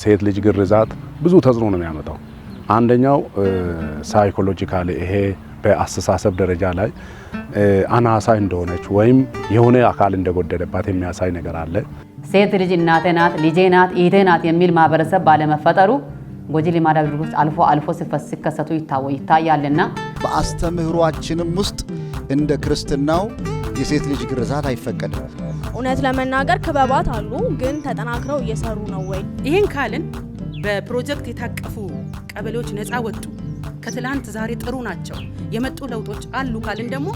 ሴት ልጅ ግርዛት ብዙ ተጽዕኖ ነው የሚያመጣው። አንደኛው psychologically ይሄ በአስተሳሰብ ደረጃ ላይ አናሳ እንደሆነች ወይም የሆነ አካል እንደጎደለባት የሚያሳይ ነገር አለ። ሴት ልጅ እናቴ ናት፣ ልጄ ናት፣ እህቴ ናት የሚል ማህበረሰብ ባለመፈጠሩ ጎጂ ልማዳዊ ድርጊቶች አልፎ አልፎ ሲከሰቱ ይታያልና በአስተምህሯችንም ውስጥ እንደ ክርስትናው የሴት ልጅ ግርዛት አይፈቀድም። እውነት ለመናገር ክበባት አሉ፣ ግን ተጠናክረው እየሰሩ ነው ወይ? ይህን ካልን በፕሮጀክት የታቀፉ ቀበሌዎች ነፃ ወጡ፣ ከትላንት ዛሬ ጥሩ ናቸው፣ የመጡ ለውጦች አሉ ካልን ደግሞ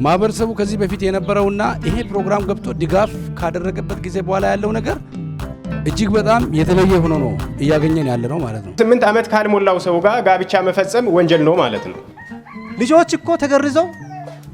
ማህበረሰቡ ከዚህ በፊት የነበረውና ይሄ ፕሮግራም ገብቶ ድጋፍ ካደረገበት ጊዜ በኋላ ያለው ነገር እጅግ በጣም የተለየ ሆኖ ነው እያገኘን ያለ ነው ማለት ነው። 8 ዓመት ካልሞላው ሰው ጋር ጋብቻ መፈጸም ወንጀል ነው ማለት ነው። ልጆች እኮ ተገርዘው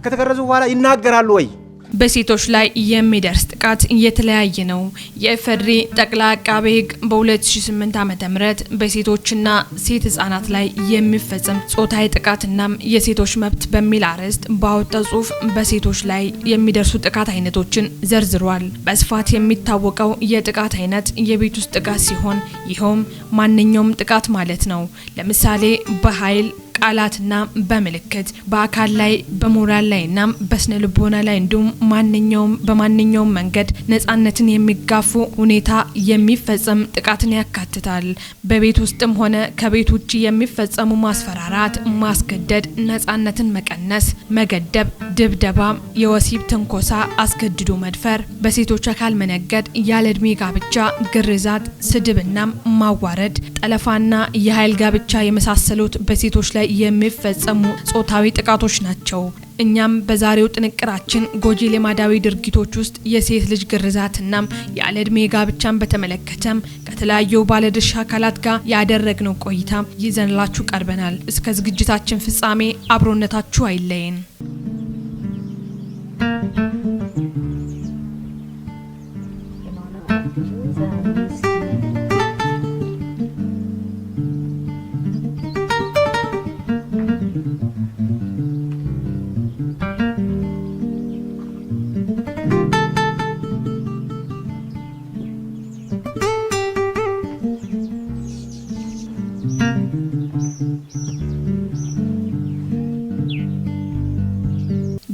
ከተገረዙ በኋላ ይናገራሉ ወይ? በሴቶች ላይ የሚደርስ ጥቃት የተለያየ ነው። የኢፌዴሪ ጠቅላይ አቃቤ ሕግ በ2008 ዓ.ም በሴቶችና ሴት ህጻናት ላይ የሚፈጸም ጾታዊ ጥቃትና የሴቶች መብት በሚል አርዕስት ባወጣው ጽሁፍ በሴቶች ላይ የሚደርሱ ጥቃት አይነቶችን ዘርዝሯል። በስፋት የሚታወቀው የጥቃት አይነት የቤት ውስጥ ጥቃት ሲሆን ይኸውም ማንኛውም ጥቃት ማለት ነው። ለምሳሌ በኃይል ቃላትና በምልክት፣ በአካል ላይ፣ በሞራል ላይና በስነ ልቦና ላይ እንዲሁም ማንኛውም በማንኛውም መንገድ ነጻነትን የሚጋፉ ሁኔታ የሚፈጸም ጥቃትን ያካትታል። በቤት ውስጥም ሆነ ከቤት ውጭ የሚፈጸሙ ማስፈራራት፣ ማስገደድ፣ ነጻነትን መቀነስ፣ መገደብ፣ ድብደባ፣ የወሲብ ትንኮሳ፣ አስገድዶ መድፈር፣ በሴቶች አካል መነገድ፣ ያለ እድሜ ጋብቻ፣ ግርዛት፣ ስድብና ማዋረድ፣ ጠለፋና የኃይል ጋብቻ የመሳሰሉት በሴቶች ላይ የሚፈጸሙ ጾታዊ ጥቃቶች ናቸው። እኛም በዛሬው ጥንቅራችን ጎጂ ልማዳዊ ድርጊቶች ውስጥ የሴት ልጅ ግርዛትና ያለ እድሜ ጋብቻን በተመለከተም ከተለያዩ ባለድርሻ አካላት ጋር ያደረግነው ቆይታ ይዘንላችሁ ቀርበናል። እስከ ዝግጅታችን ፍጻሜ አብሮነታችሁ አይለየን።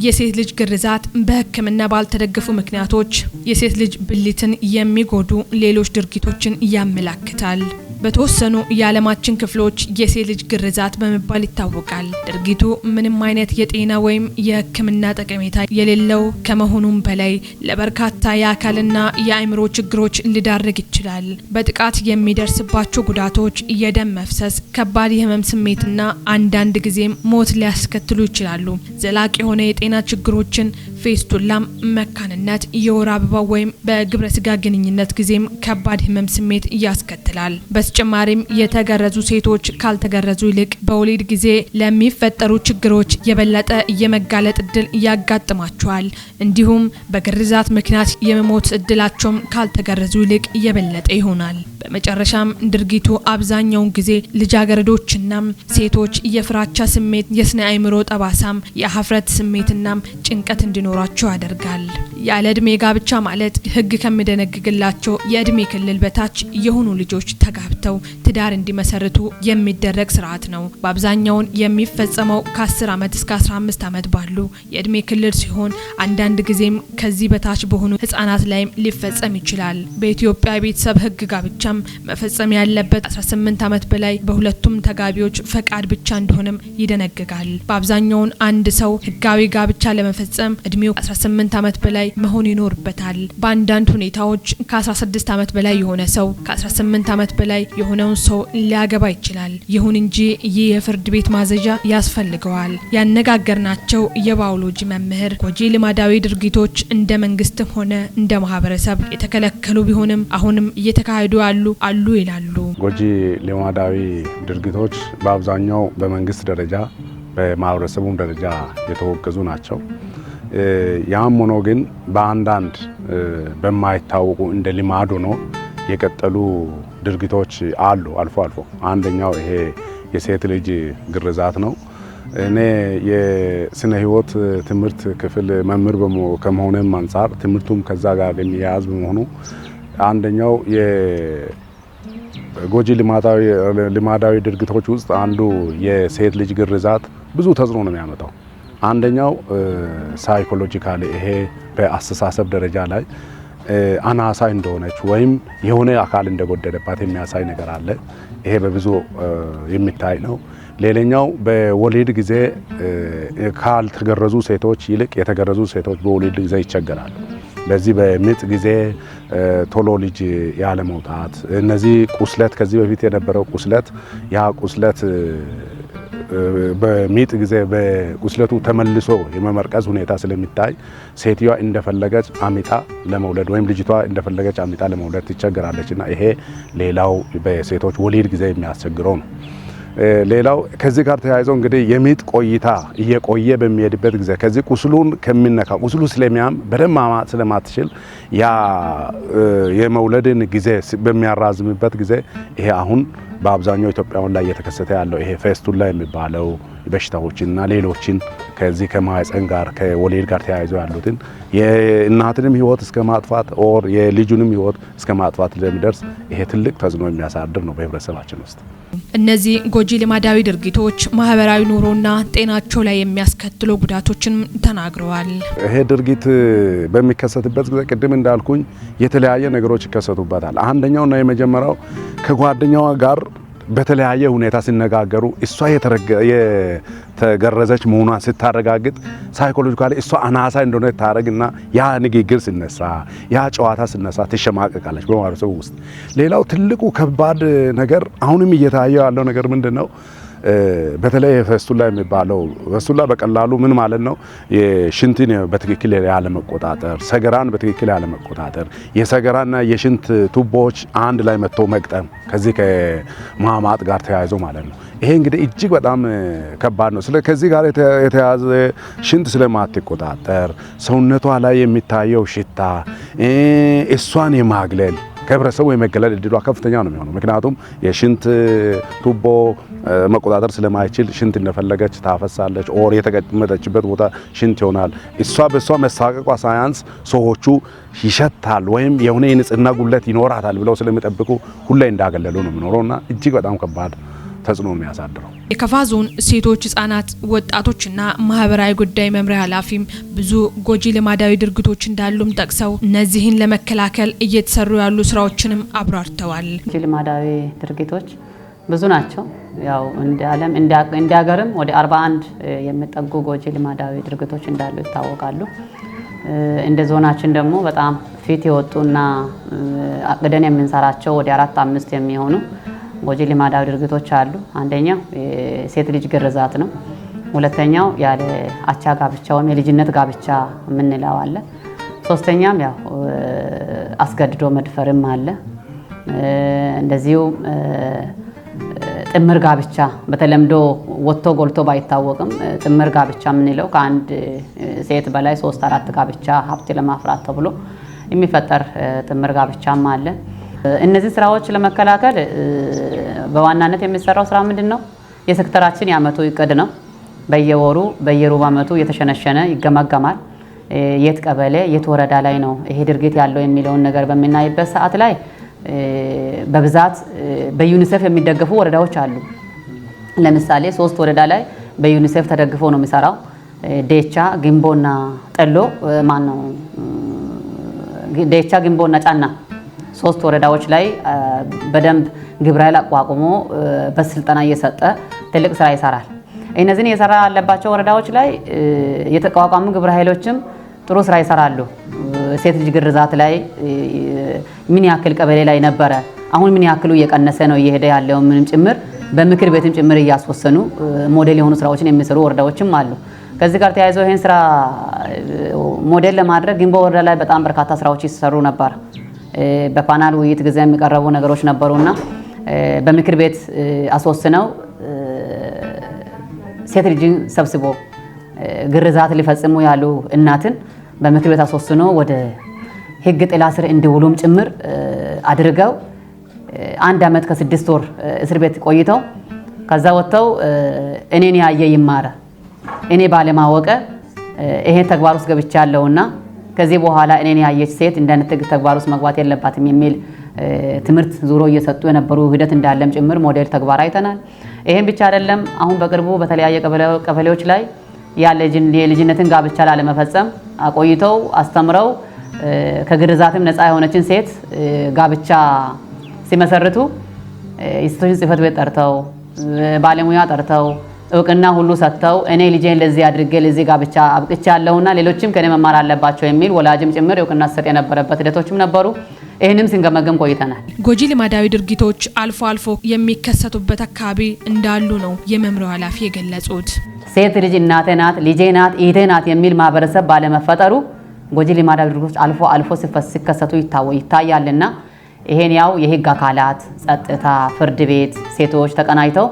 የሴት ልጅ ግርዛት በሕክምና ባልተደገፉ ምክንያቶች የሴት ልጅ ብልትን የሚጎዱ ሌሎች ድርጊቶችን ያመላክታል። በተወሰኑ የዓለማችን ክፍሎች የሴት ልጅ ግርዛት በመባል ይታወቃል። ድርጊቱ ምንም አይነት የጤና ወይም የሕክምና ጠቀሜታ የሌለው ከመሆኑም በላይ ለበርካታ የአካልና የአእምሮ ችግሮች ሊዳርግ ይችላል። በጥቃት የሚደርስባቸው ጉዳቶች የደም መፍሰስ፣ ከባድ የህመም ስሜትና አንዳንድ ጊዜም ሞት ሊያስከትሉ ይችላሉ። ዘላቂ የሆነ የጤና ችግሮችን ፌስቱላም፣ መካንነት፣ የወር አበባ ወይም በግብረ ስጋ ግንኙነት ጊዜም ከባድ ህመም ስሜት ያስከትላል። በተጨማሪም የተገረዙ ሴቶች ካልተገረዙ ይልቅ በወሊድ ጊዜ ለሚፈጠሩ ችግሮች የበለጠ የመጋለጥ እድል ያጋጥማቸዋል። እንዲሁም በግርዛት ምክንያት የመሞት እድላቸውም ካልተገረዙ ይልቅ የበለጠ ይሆናል። በመጨረሻም ድርጊቱ አብዛኛውን ጊዜ ልጃገረዶችና ሴቶች የፍራቻ ስሜት፣ የስነ አእምሮ ጠባሳም፣ የሀፍረት ስሜትና ጭንቀት እንዲኖራቸው ያደርጋል። ያለ እድሜ ጋብቻ ማለት ሕግ ከሚደነግግላቸው የእድሜ ክልል በታች የሆኑ ልጆች ተጋብተው ትዳር እንዲመሰርቱ የሚደረግ ስርዓት ነው። በአብዛኛውን የሚፈጸመው ከ10 ዓመት እስከ 15 ዓመት ባሉ የእድሜ ክልል ሲሆን አንዳንድ ጊዜም ከዚህ በታች በሆኑ ህጻናት ላይም ሊፈጸም ይችላል። በኢትዮጵያ የቤተሰብ ሕግ ጋብቻም መፈጸም ያለበት 18 ዓመት በላይ በሁለቱም ተጋቢዎች ፈቃድ ብቻ እንደሆነም ይደነግጋል። በአብዛኛውን አንድ ሰው ህጋዊ ጋብቻ ለመፈጸም እድሜው 18 ዓመት በላይ መሆን ይኖርበታል። በአንዳንድ ሁኔታዎች ከ16 ዓመት በላይ የሆነ ሰው ከ18 ዓመት በላይ የሆነውን ሰው ሊያገባ ይችላል። ይሁን እንጂ ይህ የፍርድ ቤት ማዘዣ ያስፈልገዋል። ያነጋገርናቸው የባዮሎጂ መምህር ጎጂ ልማዳዊ ድርጊቶች እንደ መንግስትም ሆነ እንደ ማህበረሰብ የተከለከሉ ቢሆንም አሁንም እየተካሄዱ ያሉ አሉ ይላሉ። ጎጂ ልማዳዊ ድርጊቶች በአብዛኛው በመንግስት ደረጃ በማህበረሰቡም ደረጃ የተወገዙ ናቸው። ያም ሆኖ ግን በአንዳንድ በማይታወቁ እንደ ልማድ ሆኖ የቀጠሉ ድርጊቶች አሉ አልፎ አልፎ። አንደኛው ይሄ የሴት ልጅ ግርዛት ነው። እኔ የስነ ህይወት ትምህርት ክፍል መምህር ከመሆኔም አንፃር ትምህርቱም ከዛ ጋር የሚያያዝ በመሆኑ አንደኛው የጎጂ ልማዳዊ ድርጊቶች ውስጥ አንዱ የሴት ልጅ ግርዛት ብዙ ተጽዕኖ ነው የሚያመጣው። አንደኛው psychologically ይሄ በአስተሳሰብ ደረጃ ላይ አናሳ እንደሆነች ወይም የሆነ አካል እንደጎደለባት የሚያሳይ ነገር አለ። ይሄ በብዙ የሚታይ ነው። ሌላኛው በወሊድ ጊዜ ካልተገረዙ ሴቶች ይልቅ የተገረዙ ሴቶች በወሊድ ጊዜ ይቸገራሉ። በዚህ በምጥ ጊዜ ቶሎ ልጅ ያለ መውጣት፣ እነዚህ ቁስለት ከዚህ በፊት የነበረው ቁስለት ያ ቁስለት በምጥ ጊዜ በቁስለቱ ተመልሶ የመመርቀዝ ሁኔታ ስለሚታይ ሴትዮዋ እንደፈለገች አምጣ ለመውለድ ወይም ልጅቷ እንደፈለገች አምጣ ለመውለድ ትቸገራለች እና ይሄ ሌላው በሴቶች ወሊድ ጊዜ የሚያስቸግረው ነው። ሌላው ከዚህ ጋር ተያይዞ እንግዲህ የምጥ ቆይታ እየቆየ በሚሄድበት ጊዜ ከዚህ ቁስሉን ከሚነካ ቁስሉ ስለሚያም በደንብ ማማጥ ስለማትችል ያ የመውለድን ጊዜ በሚያራዝምበት ጊዜ ይሄ አሁን በአብዛኛው ኢትዮጵያውያን ላይ እየተከሰተ ያለው ይሄ ፌስቱላ የሚባለው በሽታዎችና ሌሎችን ከዚህ ከማህፀን ጋር ከወሊድ ጋር ተያይዞ ያሉትን የእናትንም ሕይወት እስከ ማጥፋት or የልጁንም ሕይወት እስከ ማጥፋት ለሚደርስ ይሄ ትልቅ ተጽዕኖ የሚያሳድር ነው በህብረተሰባችን ውስጥ። እነዚህ ጎጂ ልማዳዊ ድርጊቶች ማህበራዊ ኑሮና ጤናቸው ላይ የሚያስከትሉ ጉዳቶችን ተናግረዋል። ይሄ ድርጊት በሚከሰትበት ጊዜ ቅድም እንዳልኩኝ የተለያየ ነገሮች ይከሰቱበታል። አንደኛውና የመጀመሪያው ከጓደኛዋ ጋር በተለያየ ሁኔታ ሲነጋገሩ እሷ የተገረዘች መሆኗን ስታረጋግጥ psychologically እሷ አናሳ እንደሆነ ታረግና ያ ንግግር ሲነሳ ያ ጨዋታ ሲነሳ ትሸማቀቃለች በማህበረሰቡ ውስጥ። ሌላው ትልቁ ከባድ ነገር አሁንም እየታየ ያለው ነገር ምንድነው? በተለይ ፌስቱላ የሚባለው ፌስቱላ በቀላሉ ምን ማለት ነው? የሽንትን በትክክል ያለ መቆጣጠር፣ ሰገራን በትክክል ያለ መቆጣጠር፣ የሰገራና የሽንት ቱቦዎች አንድ ላይ መጥቶ መግጠም ከዚህ ከማማጥ ጋር ተያይዞ ማለት ነው። ይሄ እንግዲህ እጅግ በጣም ከባድ ነው። ከዚህ ጋር የተያያዘ ሽንት ስለማትቆጣጠር ሰውነቷ ላይ የሚታየው ሽታ እሷን የማግለል ከህብረተሰቡ የመገለል እድሏ ከፍተኛ ነው የሚሆነው። ምክንያቱም የሽንት ቱቦ መቆጣጠር ስለማይችል ሽንት እንደፈለገች ታፈሳለች፣ or የተቀመጠችበት ቦታ ሽንት ይሆናል። እሷ በሷ መሳቀቋ ሳያንስ ሰዎቹ ይሸታል ወይም የሆነ የንጽህና ጉድለት ይኖራታል ብለው ስለሚጠብቁ ሁሌ እንዳገለሉ ነው የሚኖረውና እጅግ በጣም ከባድ ተጽዕኖ የሚያሳድረው። የከፋ ዞን ሴቶች፣ ህጻናት፣ ወጣቶችና ማህበራዊ ጉዳይ መምሪያ ኃላፊም ብዙ ጎጂ ልማዳዊ ድርጊቶች እንዳሉም ጠቅሰው እነዚህን ለመከላከል እየተሰሩ ያሉ ስራዎችንም አብራርተዋል። ጎጂ ልማዳዊ ድርጊቶች ብዙ ናቸው። ያው እንደ ዓለም እንደ ሀገርም ወደ 41 የሚጠጉ ጎጂ ልማዳዊ ድርጊቶች እንዳሉ ይታወቃሉ። እንደ ዞናችን ደግሞ በጣም ፊት የወጡና አቅደን የምንሰራቸው ወደ 4-5 የሚሆኑ ጎጂ ልማዳዊ ድርጊቶች አሉ። አንደኛው የሴት ልጅ ግርዛት ነው። ሁለተኛው ያለ አቻ ጋብቻ ወይም የልጅነት ጋብቻ የምንለው አለ። ሶስተኛም ያው አስገድዶ መድፈርም አለ። እንደዚሁ ጥምር ጋብቻ በተለምዶ ወጥቶ ጎልቶ ባይታወቅም ጥምር ጋብቻ የምንለው ከአንድ ሴት በላይ 3-4 ጋብቻ ሀብት ለማፍራት ተብሎ የሚፈጠር ጥምር ጋብቻም አለ። እነዚህ ስራዎች ለመከላከል በዋናነት የሚሰራው ስራ ምንድነው? የሴክተራችን ያመቱ እቅድ ነው። በየወሩ በየሩብ አመቱ የተሸነሸነ ይገመገማል። የት ቀበሌ የት ወረዳ ላይ ነው ይሄ ድርጊት ያለው የሚለውን ነገር በምናይበት ሰዓት ላይ በብዛት በዩኒሴፍ የሚደገፉ ወረዳዎች አሉ። ለምሳሌ 3 ወረዳ ላይ በዩኒሴፍ ተደግፎ ነው የሚሰራው። ዴቻ፣ ግንቦና ጠሎ ማነው ዴቻ፣ ግንቦና ጫና 3 ወረዳዎች ላይ በደንብ ግብረ ኃይል አቋቁሞ በስልጠና እየሰጠ ትልቅ ስራ ይሰራል። እነዚህን እየሰራ ያለባቸው ወረዳዎች ላይ የተቋቋሙ ግብረ ኃይሎችም ጥሩ ስራ ይሰራሉ። ሴት ልጅ ግርዛት ላይ ምን ያክል ቀበሌ ላይ ነበረ፣ አሁን ምን ያክሉ እየቀነሰ ነው እየሄደ ያለው ምንም ጭምር በምክር ቤትም ጭምር እያስወሰኑ ሞዴል የሆኑ ስራዎችን የሚሰሩ ወረዳዎችም አሉ። ከዚህ ጋር ተያይዞ ይሄን ስራ ሞዴል ለማድረግ ግንቦ ወረዳ ላይ በጣም በርካታ ስራዎች ይሰሩ ነበር። በፓናል ውይይት ጊዜ የሚቀረቡ ነገሮች ነበሩና በምክር ቤት አስወስነው ሴት ልጅን ሰብስቦ ግርዛት ሊፈጽሙ ያሉ እናትን በምክር ቤት አስወስኖ ወደ ሕግ ጥላ ስር እንዲውሉም ጭምር አድርገው 1 ዓመት ከ6 ወር እስር ቤት ቆይተው ከዛ ወጥተው እኔን ያየ ይማረ፣ እኔ ባለማወቀ ይሄ ተግባር ውስጥ ገብቻለሁና ከዚህ በኋላ እኔን ያየች ሴት እንደነት ተግባር ውስጥ መግባት የለባትም የሚል ትምህርት ዙሮ እየሰጡ የነበሩ ሂደት እንዳለም ጭምር ሞዴል ተግባር አይተናል። ይሄን ብቻ አይደለም። አሁን በቅርቡ በተለያየ ቀበሌዎች ላይ ያለ የልጅነትን ጋብቻ ላለመፈጸም አቆይተው አስተምረው ከግርዛትም ነፃ የሆነችን ሴት ጋብቻ ሲመሰርቱ የሴቶችን ጽሕፈት ቤት ጠርተው፣ ባለሙያ ጠርተው፣ እውቅና ሁሉ ሰጥተው እኔ ልጄን ለዚህ አድርጌ ለዚህ ጋብቻ አብቅቻለሁና ሌሎችም ከኔ መማር አለባቸው የሚል ወላጅም ጭምር እውቅና ሲሰጥ የነበረበት ሂደቶችም ነበሩ። ይህንም ስንገመገም ቆይተናል። ጎጂ ልማዳዊ ድርጊቶች አልፎ አልፎ የሚከሰቱበት አካባቢ እንዳሉ ነው የመምሪያው ኃላፊ የገለጹት። ሴት ልጅ እናቴ ናት፣ ልጄ ናት፣ እህቴ ናት የሚል ማህበረሰብ ባለመፈጠሩ ጎጂ ልማዳዊ ድርጊቶች አልፎ አልፎ ሲከሰቱ ይታያልና ይሄን ያው የህግ አካላት፣ ጸጥታ፣ ፍርድ ቤት፣ ሴቶች ተቀናጅተው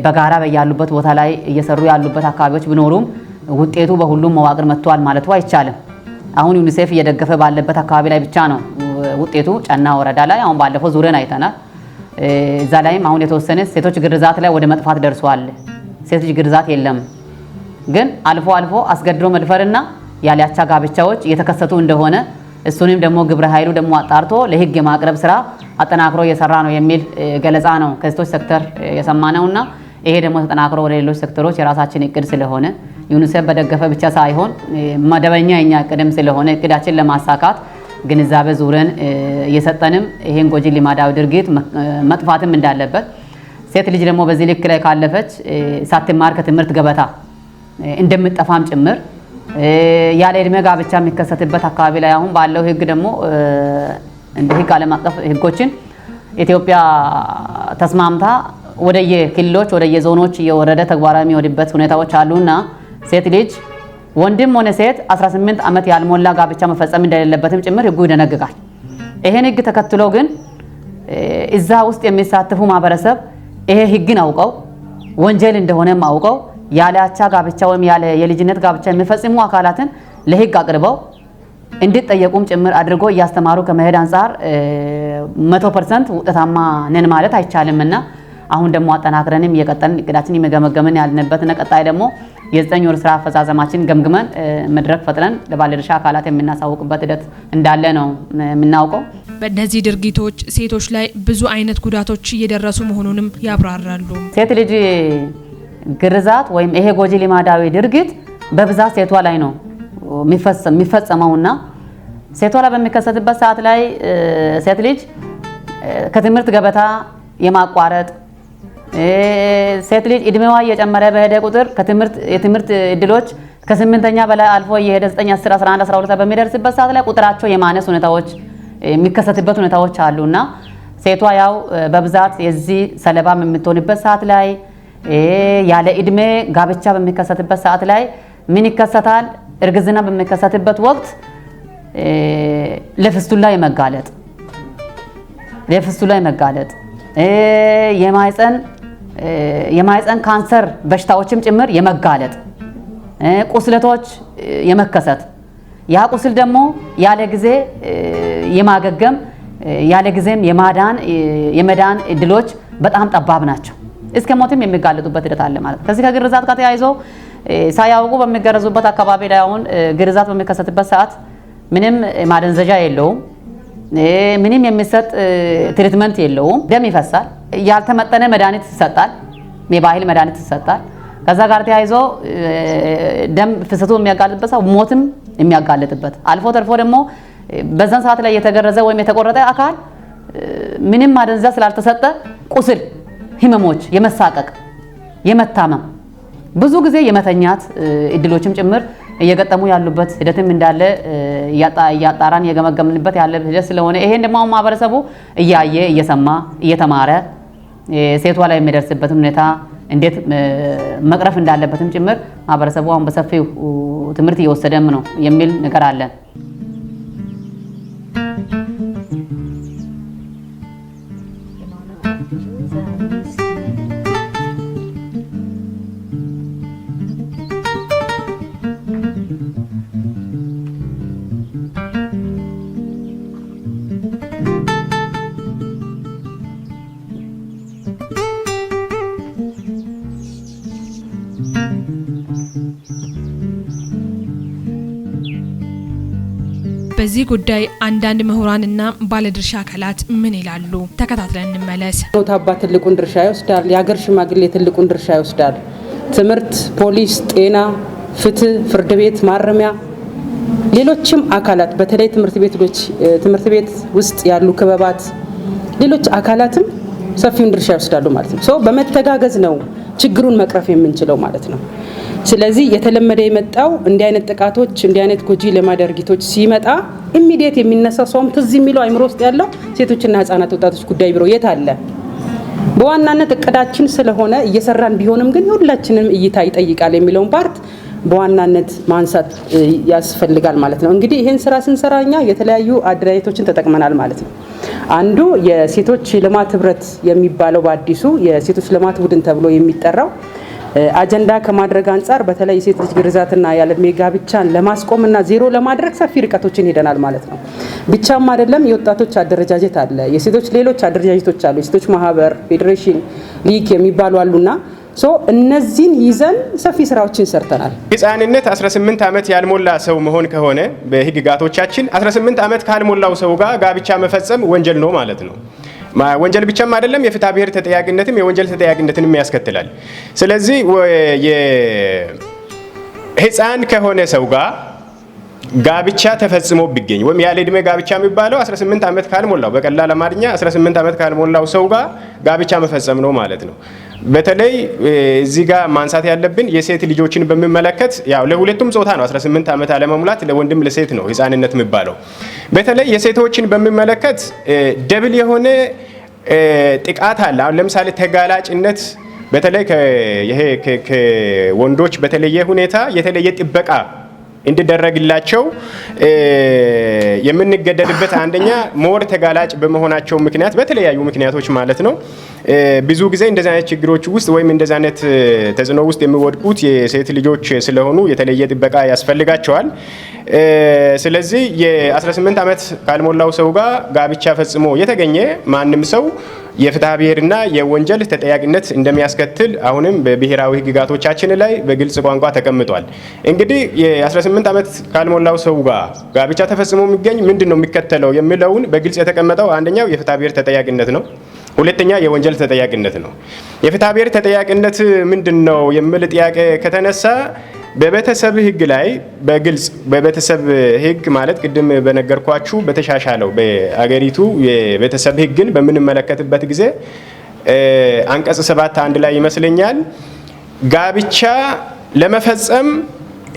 በጋራ በያሉበት ቦታ ላይ እየሰሩ ያሉበት አካባቢዎች ቢኖሩም ውጤቱ በሁሉም መዋቅር መጥቷል ማለቱ አይቻልም። አሁን ዩኒሴፍ እየደገፈ ባለበት አካባቢ ላይ ብቻ ነው ውጤቱ። ጨና ወረዳ ላይ አሁን ባለፈው ዙረን አይተናል። እዛ ላይም አሁን የተወሰነ ሴቶች ግርዛት ላይ ወደ መጥፋት ደርሷል። ሴት ልጅ ግርዛት የለም፣ ግን አልፎ አልፎ አስገድዶ መድፈርና ያለአቻ ጋብቻዎች እየተከሰቱ እንደሆነ እሱንም ደግሞ ግብረ ኃይሉ ደግሞ አጣርቶ ለህግ የማቅረብ ስራ አጠናክሮ እየሰራ ነው የሚል ገለጻ ነው ከሴቶች ሴክተር የሰማነውና ይሄ ደግሞ ተጠናክሮ ወደ ሌሎች ሴክተሮች የራሳችን እቅድ ስለሆነ ዩኒሴፍ በደገፈ ብቻ ሳይሆን መደበኛ የኛ እቅድም ስለሆነ እቅዳችን ለማሳካት ግንዛቤ ዙረን እየሰጠንም ይሄን ጎጂ ልማዳዊ ድርጊት መጥፋትም እንዳለበት፣ ሴት ልጅ ደግሞ በዚህ ልክ ላይ ካለፈች ሳትማር ከትምህርት ገበታ እንደምትጠፋም ጭምር፣ ያለ እድሜ ጋብቻ የሚከሰትበት አካባቢ ላይ አሁን ባለው ህግ ደግሞ እንደ ህግ ዓለም አቀፍ ህጎችን ኢትዮጵያ ተስማምታ ወደየ ክልሎች ወደየ ዞኖች እየወረደ ተግባራዊ የሚሆንበት ሁኔታዎች አሉና ሴት ልጅ ወንድም ሆነ ሴት 18 ዓመት ያልሞላ ጋብቻ መፈጸም እንደሌለበትም ጭምር ህጉ ይደነግጋል። ይሄን ህግ ተከትሎ ግን እዛ ውስጥ የሚሳተፉ ማህበረሰብ ይሄ ህግን አውቀው፣ ወንጀል እንደሆነም አውቀው ያለ አቻ ጋብቻ ወይም ያለ የልጅነት ጋብቻ የሚፈጽሙ አካላትን ለህግ አቅርበው እንዲጠየቁም ጭምር አድርጎ እያስተማሩ ከመሄድ አንጻር 100% ውጤታማ ነን ማለት አይቻልምና አሁን ደግሞ አጠናክረንም እየቀጠልን እቅዳችን እየገመገምን ያልንበትና ቀጣይ ደግሞ የ9 ወር ስራ አፈጻጸማችን ገምግመን መድረክ ፈጥረን ለባለድርሻ አካላት የምናሳውቅበት ሂደት እንዳለ ነው የምናውቀው። በእነዚህ ድርጊቶች ሴቶች ላይ ብዙ አይነት ጉዳቶች እየደረሱ መሆኑንም ያብራራሉ። ሴት ልጅ ግርዛት ወይም ይሄ ጎጂ ልማዳዊ ድርጊት በብዛት ሴቷ ላይ ነው የሚፈጸመውና ሴቷ ላይ በሚከሰትበት ሰዓት ላይ ሴት ልጅ ከትምህርት ገበታ የማቋረጥ፣ ሴት ልጅ እድሜዋ እየጨመረ በሄደ ቁጥር ከትምህርት የትምህርት እድሎች ከ8ኛ በላይ አልፎ እየሄደ 9፣ 10፣ 11፣ 12 በሚደርስበት ሰዓት ላይ ቁጥራቸው የማነስ ሁኔታዎች የሚከሰትበት ሁኔታዎች አሉና ሴቷ ያው በብዛት የዚህ ሰለባም የምትሆንበት ሰዓት ላይ ያለ እድሜ ጋብቻ በሚከሰትበት ሰዓት ላይ ምን ይከሰታል? እርግዝና በሚከሰትበት ወቅት ለፍስቱላ የመጋለጥ፣ የማህፀን ካንሰር በሽታዎችም ጭምር የመጋለጥ፣ ቁስለቶች የመከሰት፣ ያ ቁስል ደግሞ ያለ ጊዜ የማገገም፣ ያለ ጊዜም የማዳን የመዳን እድሎች በጣም ጠባብ ናቸው። እስከ ሞትም የሚጋለጡበት ሂደት አለ ማለት ነው። ከዚህ ከግርዛት ጋር ተያይዞ ሳያውቁ በሚገረዙበት አካባቢ ላይ አሁን ግርዛት በሚከሰትበት ሰዓት ምንም ማደንዘዣ የለውም። ምንም የሚሰጥ treatment የለውም። ደም ይፈሳል። ያልተመጠነ መድኃኒት ይሰጣል። የባህል መድኃኒት ይሰጣል። ከዛ ጋር ተያይዞ ደም ፍሰቱ የሚያጋልጥበት ሰው ሞትም የሚያጋልጥበት፣ አልፎ ተርፎ ደግሞ በዛን ሰዓት ላይ የተገረዘ ወይም የተቆረጠ አካል ምንም ማደንዘዣ ስላልተሰጠ ቁስል፣ ህመሞች፣ የመሳቀቅ፣ የመታመም፣ ብዙ ጊዜ የመተኛት እድሎችም ጭምር እየገጠሙ ያሉበት ሂደትም እንዳለ እያጣራን እየገመገምንበት ያለ ሂደት ስለሆነ ይሄን ደግሞ አሁን ማህበረሰቡ እያየ፣ እየሰማ፣ እየተማረ ሴቷ ላይ የሚደርስበትን ሁኔታ እንዴት መቅረፍ እንዳለበትም ጭምር ማህበረሰቡ አሁን በሰፊው ትምህርት እየወሰደም ነው የሚል ነገር አለን። በዚህ ጉዳይ አንዳንድ ምሁራንና ባለድርሻ አካላት ምን ይላሉ? ተከታትለን እንመለስ። አባት ትልቁን ድርሻ ይወስዳል። የሀገር ሽማግሌ ትልቁን ድርሻ ይወስዳል። ትምህርት፣ ፖሊስ፣ ጤና፣ ፍትህ፣ ፍርድ ቤት፣ ማረሚያ፣ ሌሎችም አካላት በተለይ ትምህርት ቤት ውስጥ ያሉ ክበባት፣ ሌሎች አካላትም ሰፊውን ድርሻ ይወስዳሉ ማለት ነው። So በመተጋገዝ ነው ችግሩን መቅረፍ የምንችለው ማለት ነው። ስለዚህ የተለመደ የመጣው እንዲህ አይነት ጥቃቶች፣ እንዲህ አይነት ጎጂ ልማዳዊ ድርጊቶች ሲመጣ immediate የሚነሳው፣ ሰውም ትዝ የሚለው፣ አይምሮ ውስጥ ያለው ሴቶችና ህጻናት ወጣቶች ጉዳይ ቢሮ የት አለ? በዋናነት እቅዳችን ስለሆነ እየሰራን ቢሆንም ግን የሁላችንም እይታ ይጠይቃል የሚለውን part በዋናነት ማንሳት ያስፈልጋል ማለት ነው። እንግዲህ ይህን ስራ ስንሰራ እኛ የተለያዩ አደረጃጀቶችን ተጠቅመናል ማለት ነው። አንዱ የሴቶች ልማት ህብረት የሚባለው፣ በአዲሱ የሴቶች ልማት ቡድን ተብሎ የሚጠራው፣ አጀንዳ ከማድረግ አንጻር በተለይ የሴት ልጅ ግርዛትና ያለ እድሜ ጋብቻን ለማስቆምና ዜሮ ለማድረግ ሰፊ ርቀቶችን ሄደናል ማለት ነው። ብቻም አይደለም፣ የወጣቶች አደረጃጀት አለ፣ የሴቶች ሌሎች አደረጃጀቶች አሉ፣ የሴቶች ማህበር፣ ፌዴሬሽን፣ ሊግ የሚባሉ አሉና so እነዚህን ይዘን ሰፊ ስራዎችን ሰርተናል። ህፃንነት 18 ዓመት ያልሞላ ሰው መሆን ከሆነ በህግጋቶቻችን 18 ዓመት ካልሞላው ሰው ጋር ጋብቻ መፈጸም ወንጀል ነው ማለት ነው። ወንጀል ብቻም አይደለም፣ የፍትሐ ብሔር ተጠያቂነትም የወንጀል ተጠያቂነትንም ያስከትላል። ስለዚህ ህፃን ከሆነ ሰው ጋር ጋብቻ ተፈጽሞ ቢገኝ ወይም ያለ ዕድሜ ጋብቻ የሚባለው 18 ዓመት ካልሞላው፣ በቀላል አማርኛ 18 ዓመት ካልሞላው ሰው ጋር ጋብቻ መፈጸም ነው ማለት ነው። በተለይ እዚህ ጋር ማንሳት ያለብን የሴት ልጆችን በሚመለከት፣ ያው ለሁለቱም ጾታ ነው፣ 18 ዓመት አለመሙላት ለወንድም ለሴት ነው ህፃንነት የሚባለው። በተለይ የሴቶችን በሚመለከት double የሆነ ጥቃት አለ። አሁን ለምሳሌ ተጋላጭነት በተለይ ይሄ ከወንዶች በተለየ ሁኔታ የተለየ ጥበቃ እንዲደረግላቸው የምንገደድበት አንደኛ more ተጋላጭ በመሆናቸው ምክንያት፣ በተለያዩ ምክንያቶች ማለት ነው። ብዙ ጊዜ እንደዚህ አይነት ችግሮች ውስጥ ወይም እንደዚህ አይነት ተጽዕኖ ውስጥ የሚወድቁት የሴት ልጆች ስለሆኑ የተለየ ጥበቃ ያስፈልጋቸዋል። ስለዚህ የ18 ዓመት ካልሞላው ሰው ጋር ጋብቻ ፈጽሞ የተገኘ ማንም ሰው የፍትሐ ብሔርና የወንጀል ተጠያቂነት እንደሚያስከትል አሁንም በብሔራዊ ሕግጋቶቻችን ላይ በግልጽ ቋንቋ ተቀምጧል። እንግዲህ የ18 ዓመት ካልሞላው ሰው ጋር ጋብቻ ተፈጽሞ የሚገኝ ምንድን ነው የሚከተለው የሚለውን በግልጽ የተቀመጠው አንደኛው የፍትሐ ብሔር ተጠያቂነት ነው። ሁለተኛ የወንጀል ተጠያቂነት ነው። የፍትሐ ብሔር ተጠያቂነት ምንድን ነው የሚል ጥያቄ ከተነሳ በቤተሰብ ሕግ ላይ በግልጽ፣ በቤተሰብ ሕግ ማለት ቅድም በነገርኳችሁ በተሻሻለው በአገሪቱ የቤተሰብ ሕግን በምንመለከትበት ጊዜ አንቀጽ 7(1) ላይ ይመስለኛል ጋብቻ ለመፈጸም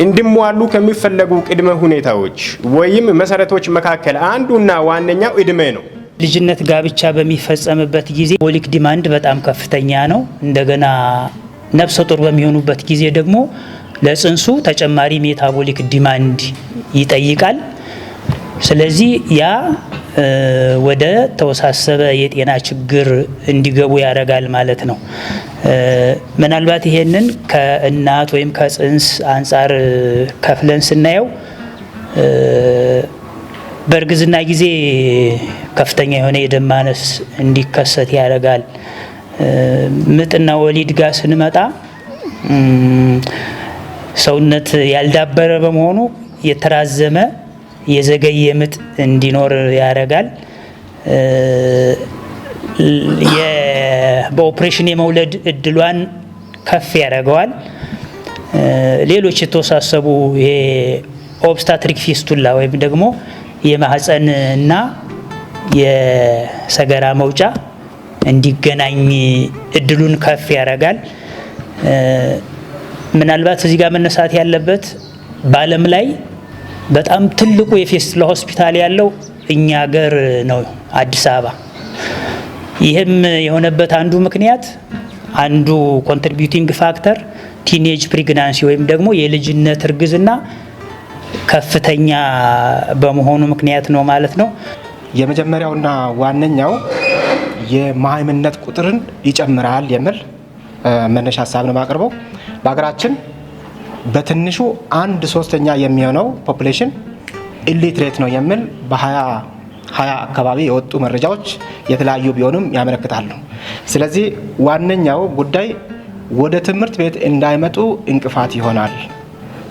እንዲሟሉ ከሚፈለጉ ቅድመ ሁኔታዎች ወይም መሰረቶች መካከል አንዱና ዋነኛው እድሜ ነው። ልጅነት ጋብቻ በሚፈጸምበት ጊዜ metabolic demand በጣም ከፍተኛ ነው። እንደገና ነፍሰ ጡር በሚሆኑበት ጊዜ ደግሞ ለጽንሱ ተጨማሪ metabolic demand ይጠይቃል። ስለዚህ ያ ወደ ተወሳሰበ የጤና ችግር እንዲገቡ ያደርጋል ማለት ነው። ምናልባት ይሄንን ከእናት ወይም ከጽንስ አንጻር ከፍለን ስናየው በእርግዝና ጊዜ ከፍተኛ የሆነ የደም ማነስ እንዲከሰት ያደርጋል። ምጥና ወሊድ ጋር ስንመጣ ሰውነት ያልዳበረ በመሆኑ የተራዘመ፣ የዘገየ ምጥ እንዲኖር ያደርጋል። በኦፕሬሽን የመውለድ እድሏን ከፍ ያደርገዋል። ሌሎች የተወሳሰቡ የ obstetric fistula ወይም ደግሞ የማህፀን እና የሰገራ መውጫ እንዲገናኝ እድሉን ከፍ ያደርጋል። ምናልባት እዚህ ጋር መነሳት ያለበት በዓለም ላይ በጣም ትልቁ የፌስቱላ ሆስፒታል ያለው እኛ ሀገር ነው፣ አዲስ አበባ። ይህም የሆነበት አንዱ ምክንያት፣ አንዱ contributing factor teenage pregnancy ወይም ደግሞ የልጅነት እርግዝና ከፍተኛ በመሆኑ ምክንያት ነው ማለት ነው። የመጀመሪያውና ዋነኛው የመሃይምነት ቁጥርን ይጨምራል የሚል መነሻ ሀሳብ ነው የማቀርበው። በሀገራችን በትንሹ 1/3 የሚሆነው population illiterate ነው የሚል በ2020 አካባቢ የወጡ መረጃዎች የተለያዩ ቢሆኑም ያመለክታሉ። ስለዚህ ዋነኛው ጉዳይ ወደ ትምህርት ቤት እንዳይመጡ እንቅፋት ይሆናል።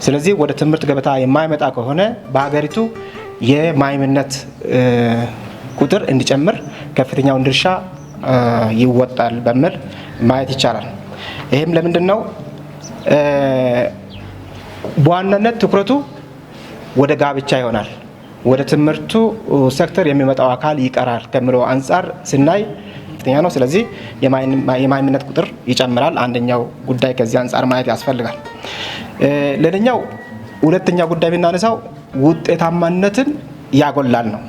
ስለዚህ ወደ ትምህርት ገበታ የማይመጣ ከሆነ በሀገሪቱ የመሃይምነት ቁጥር እንዲጨምር ከፍተኛውን ድርሻ ይወጣል በሚል ማየት ይቻላል። ይህም ለምንድን ነው? በዋናነት ትኩረቱ ወደ ጋብቻ ይሆናል። ወደ ትምህርቱ ሴክተር የሚመጣው አካል ይቀራል ከሚለው አንጻር ስናይ ከፍተኛ ነው። ስለዚህ የመሃይምነት ቁጥር ይጨምራል። አንደኛው ጉዳይ ከዚህ አንጻር ማየት ያስፈልጋል። ሌላኛው ሁለተኛው ጉዳይ ብናነሳው ውጤታማነትን ያጎላል ነው።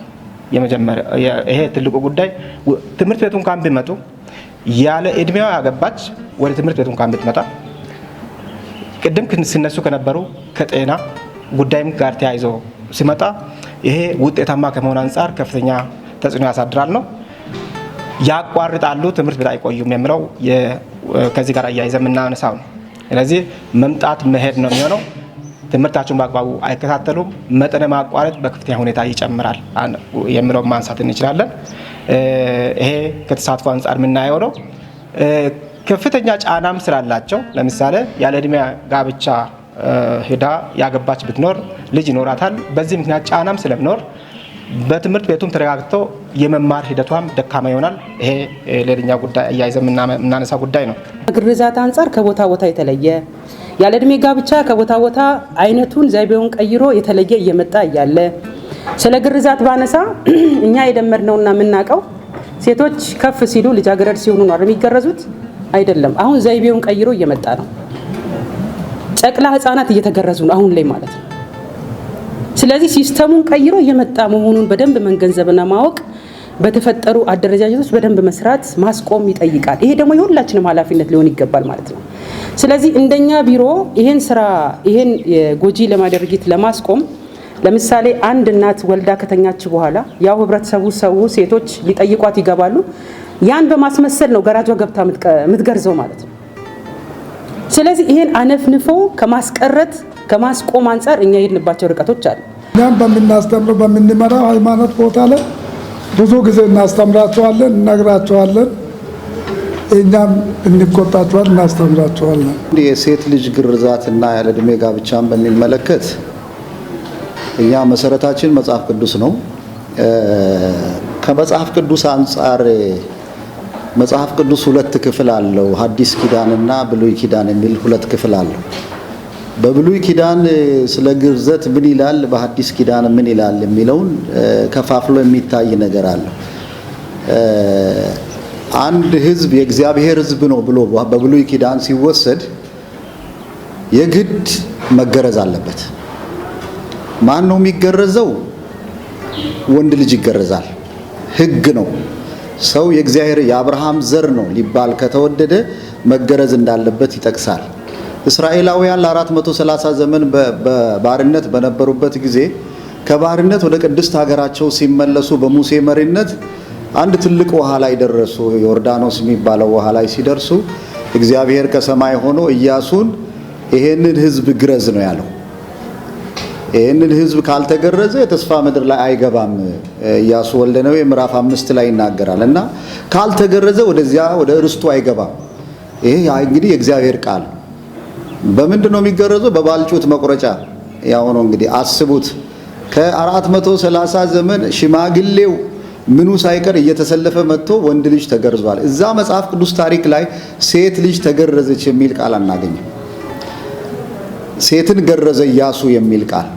የመጀመሪያ ይሄ ትልቁ ጉዳይ፣ ትምህርት ቤቱ እንኳን ቢመጡ፣ ያለ እድሜዋ ያገባች ወደ ትምህርት ቤቱ እንኳን ብትመጣ፣ ቅድም ሲነሱ ከነበሩ ከጤና ጉዳይም ጋር ተያይዞ ሲመጣ ይሄ ውጤታማ ከመሆን አንጻር ከፍተኛ ተጽዕኖ ያሳድራል ነው። ያቋርጣሉ፣ ትምህርት ቤት አይቆዩም የሚለው ከዚህ ጋር አያይዘ የምናነሳው ነው። ስለዚህ መምጣት መሄድ ነው የሚሆነው። ትምህርታቸውን በአግባቡ አይከታተሉም። መጠነ ማቋረጥ በከፍተኛ ሁኔታ ይጨምራል የሚለው ማንሳት እንችላለን። ይሄ ከተሳትፎ አንጻር የምናየው ነው። ከፍተኛ ጫናም ስላላቸው፣ ለምሳሌ ያለ እድሜ ጋብቻ ሄዳ ያገባች ብትኖር ልጅ ይኖራታል። በዚህ ምክንያት ጫናም ስለሚኖር በትምህርት ቤቱም ተረጋግቶ የመማር ሂደቷም ደካማ ይሆናል። ይሄ ሌላኛው ጉዳይ አያይዘ የምናነሳ ጉዳይ ነው። ከግርዛት አንጻር ከቦታ ቦታ የተለየ፣ ያለ እድሜ ጋብቻ ከቦታ ቦታ አይነቱን ዘይቤውን ቀይሮ የተለየ እየመጣ እያለ፣ ስለ ግርዛት ባነሳ እኛ የለመድነውና የምናውቀው ሴቶች ከፍ ሲሉ ልጃገረድ ሲሆኑ ነው የሚገረዙት። አይደለም። አሁን ዘይቤውን ቀይሮ እየመጣ ነው። ጨቅላ ህጻናት እየተገረዙ ነው አሁን ላይ ማለት ነው። ስለዚህ system ኡን ቀይሮ እየመጣ መሆኑን በደንብ መገንዘብና ማወቅ፣ በተፈጠሩ አደረጃጀቶች በደንብ መስራት ማስቆም ይጠይቃል። ይሄ ደግሞ የሁላችንም ኃላፊነት ሊሆን ይገባል ማለት ነው። ስለዚህ እንደኛ ቢሮ ይሄን ስራ፣ ይሄን የጎጂ ልማዳዊ ድርጊት ለማስቆም፣ ለምሳሌ አንድ እናት ወልዳ ከተኛች በኋላ ያው ህብረተሰቡ፣ ሰው፣ ሴቶች ሊጠይቋት ይገባሉ። ያን በማስመሰል ነው ገራጇ ገብታ የምትገርዘው ማለት ነው። ስለዚህ ይሄን አነፍንፎ ከማስቀረት ከማስቆም አንጻር እኛ የሄድንባቸው ርቀቶች አሉ። እኛም በምናስተምረው፣ በምንመራው ሃይማኖት ቦታ ላይ ብዙ ጊዜ እናስተምራቸዋለን፣ እነግራቸዋለን። እኛም እንቆጣቸዋለን፣ እናስተምራቸዋለን። የሴት ልጅ ግርዛትና ያለ ዕድሜ ጋብቻን በሚመለከት እኛ መሰረታችን መጽሐፍ ቅዱስ ነው። ከመጽሐፍ ቅዱስ አንጻር መጽሐፍ ቅዱስ ሁለት ክፍል አለው። ሐዲስ ኪዳንና ብሉይ ኪዳን የሚል ሁለት ክፍል አለው። በብሉይ ኪዳን ስለ ግርዘት ምን ይላል፣ በሐዲስ ኪዳን ምን ይላል የሚለውን ከፋፍሎ የሚታይ ነገር አለው። አንድ ሕዝብ የእግዚአብሔር ሕዝብ ነው ብሎ በብሉይ ኪዳን ሲወሰድ የግድ መገረዝ አለበት። ማን ነው የሚገረዘው? ወንድ ልጅ ይገረዛል። ሕግ ነው። ሰው የእግዚአብሔር የአብርሃም ዘር ነው ሊባል ከተወደደ መገረዝ እንዳለበት ይጠቅሳል። እስራኤላውያን ለ430 ዘመን በባርነት በነበሩበት ጊዜ ከባርነት ወደ ቅድስት ሀገራቸው ሲመለሱ በሙሴ መሪነት አንድ ትልቅ ውሃ ላይ ደረሱ። ዮርዳኖስ የሚባለው ውሃ ላይ ሲደርሱ እግዚአብሔር ከሰማይ ሆኖ ኢያሱን ይሄንን ሕዝብ ግረዝ ነው ያለው። ይህንን ሕዝብ ካልተገረዘ የተስፋ ምድር ላይ አይገባም። ኢያሱ ወልደ ነዌ ምዕራፍ 5 ላይ ይናገራል እና ካልተገረዘ ወደዚያ ወደ ርስቱ አይገባም። ይሄ እንግዲህ የእግዚአብሔር ቃል። በምንድን ነው የሚገረዘው? በባልጩት መቁረጫ። ያው ነው እንግዲህ አስቡት። ከ430 ዘመን ሽማግሌው ምኑ ሳይቀር እየተሰለፈ መጥቶ ወንድ ልጅ ተገርዟል። እዛ መጽሐፍ ቅዱስ ታሪክ ላይ ሴት ልጅ ተገረዘች የሚል ቃል አናገኝም። ሴትን ገረዘ ኢያሱ የሚል ቃል፣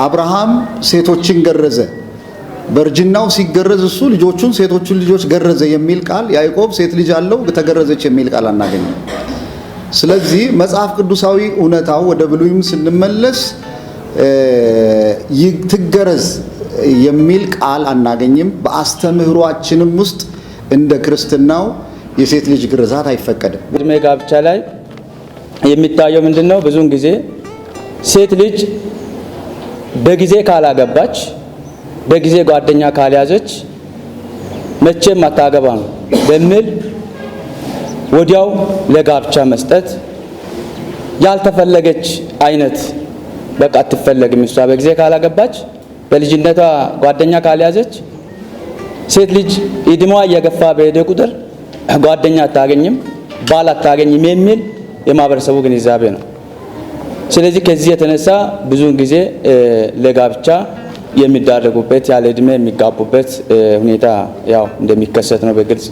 አብርሃም ሴቶችን ገረዘ፣ በእርጅናው ሲገረዝ እሱ ልጆቹን፣ ሴቶቹን ልጆች ገረዘ የሚል ቃል፣ ያዕቆብ ሴት ልጅ አለው ተገረዘች የሚል ቃል አናገኝም። ስለዚህ መጽሐፍ ቅዱሳዊ እውነታው ወደ ብሉይም ስንመለስ ትገረዝ የሚል ቃል አናገኝም። በአስተምህሯችንም ውስጥ እንደ ክርስትናው የሴት ልጅ ግርዛት አይፈቀድም። እድሜ ጋብቻ ላይ የሚታየው ምንድን ነው? ብዙውን ጊዜ ሴት ልጅ በጊዜ ካላገባች፣ በጊዜ ጓደኛ ካልያዘች መቼም አታገባም። በሚል ወዲያው ለጋብቻ መስጠት፣ ያልተፈለገች አይነት በቃ አትፈለግም፣ እሷ በጊዜ ካላገባች፣ በልጅነቷ ጓደኛ ካልያዘች፣ ሴት ልጅ እድሜዋ እየገፋ በሄደ ቁጥር ጓደኛ አታገኝም፣ ባል አታገኝም የሚል የማህበረሰቡ ግንዛቤ ነው። ስለዚህ ከዚህ የተነሳ ብዙውን ጊዜ ለጋብቻ የሚዳረጉበት፣ ያለ እድሜ የሚጋቡበት ሁኔታ ያው እንደሚከሰት ነው በግልጽ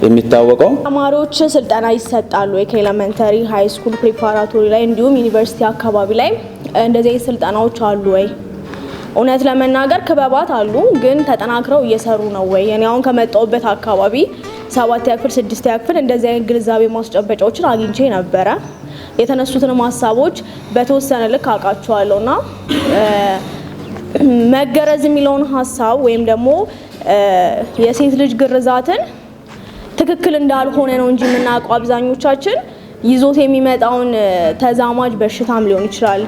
የሚታወቀው። ተማሪዎች ስልጠና ይሰጣሉ ወይ? ከ elementary፣ high school፣ preparatory ላይ እንዲሁም ዩኒቨርሲቲ አካባቢ ላይ እንደዚህ አይነት ስልጠናዎች አሉ ወይ? እውነት ለመናገር ክበባት አሉ፣ ግን ተጠናክረው እየሰሩ ነው ወይ? እኔ አሁን ከመጣሁበት አካባቢ ሰባተኛ ክፍል፣ ስድስተኛ ክፍል እንደዚህ አይነት ግንዛቤ ማስጨበጫዎችን አግኝቼ ነበረ። የተነሱትንም ሀሳቦች በተወሰነ ልክ አውቃቸዋለሁ እና መገረዝ የሚለውን ሀሳብ ወይም ደግሞ የሴት ልጅ ግርዛትን ትክክል እንዳልሆነ ነው እንጂ የምናውቀው አብዛኞቻችን ይዞት የሚመጣውን ተዛማጅ በሽታም ሊሆን ይችላል፣